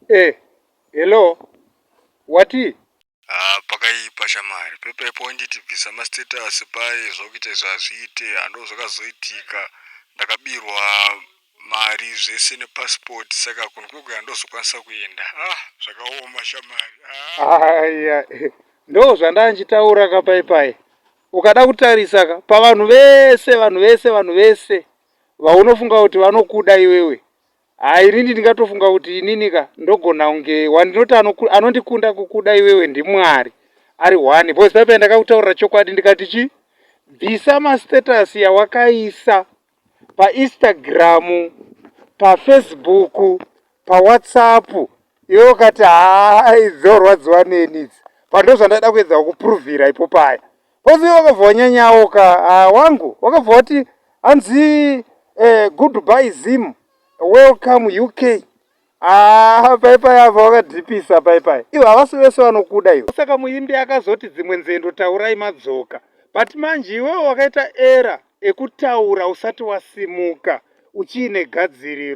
Eh, hello, watii? Ah, pakaipa shamari. Pepepo wanditi bvisa mastatus paye, zvakuita izvo hazviite. Hando zvakazoitika, ndakabirwa mari zvese nepassport, saka kunhu kwega handozokwanisa kuenda. Ah, zvakaoma shamari. Ah. Aya, ndo zvandanchitaura kapaipai. Ukada kutarisa ka pavanhu vese, vanhu vese, vanhu vese vaunofunga kuti vanokuda iwewe, ha, inini ndingatofunga kuti inini ka ndogona kunge wandinoti anondikunda kukuda iwewe ndiMwari ari one, because paipai ndakakutaurira chokwadi, ndikati chi bvisa mastatus yawakaisa paInstagram, paFacebook, paWhatsApp. Iwe ukati, "Haa, idzorwadziwa neni idzi." Pando zvandaida kuedza kupuruvhira ipo paya, because iwe wakabva wanyanyawo ka. Wangu, wakabva wati hanzi "Goodbye Zim, welcome UK." Ah, paipai apa wakadhipisa paipai. Ivo havasi vese vanokuda iwe. Saka muimbi akazoti dzimwe nzendo taurai madzoka, but manje iwewe wakaita era ekutaura usati wasimuka uchiine gadziriro.